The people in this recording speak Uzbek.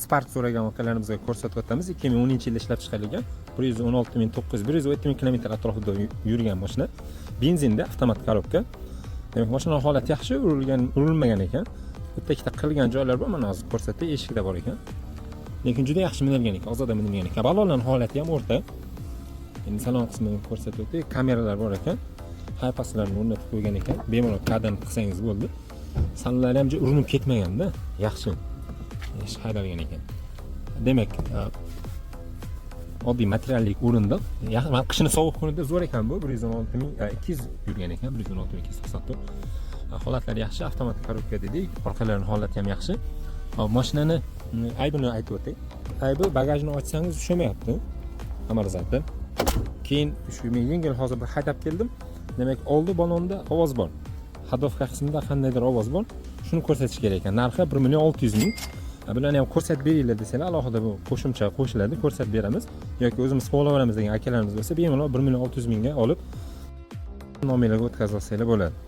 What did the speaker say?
Spark so'ragan akalarimizga ko'rsatib o'tamiz. 2010-yilda ishlab chiqarilgan, 116 900, 110 ming kilometr atrofida yurgan mashina. Benzinda, avtomat коробка. Demak, mashina holati yaxshi, urilgan, urilmagan ekan. Bitta ikkita qirilgan joylar bor, mana hozir ko'rsatdik, eshigida bor ekan. Lekin juda yaxshi minilgan ekan, ozoda minilgan ekan. Balonlarning holati ham o'rta. Endi salon qismini ko'rsatib o'tdik. Kameralar bor ekan. Hi-Passlarni o'rnatib qo'ygan ekan. Bemalol kadrni tiqsangiz bo'ldi. Salonlari ham juda urinib ketmaganda, yaxshi. Yaxshi haydalgan ekan. Demak, oddiy materiallik o'rindiq. Yaxshi, mana qishini sovuq kunida zo'r ekan bu. 116 ming 200 yurgan ekan, 116 294. Holatlari yaxshi, avtomat коробка dedik. Orqalarining holati ham yaxshi. Hop, mashinani aybini aytib o'tay. Aybi, bagajni ochsangiz ushlamayapti. Amortizator. Keyin shu men yengil hozir bir haydab keldim. Demak, oldi balonda ovoz bor. Ходовка qismida qandaydir ovoz bor. Shuni ko'rsatish kerak ekan. Narxi 1 million 600 ming. Bularni ham ko'rsatib beringlar desanglar, alohida bu qo'shimcha qo'shiladi, ko'rsatib beramiz. Yoki o'zimiz qilib degan akalarimiz bo'lsa, bemalol 1 million 600 mingga olib nominglarga o'tkazib olsanglar bo'ladi.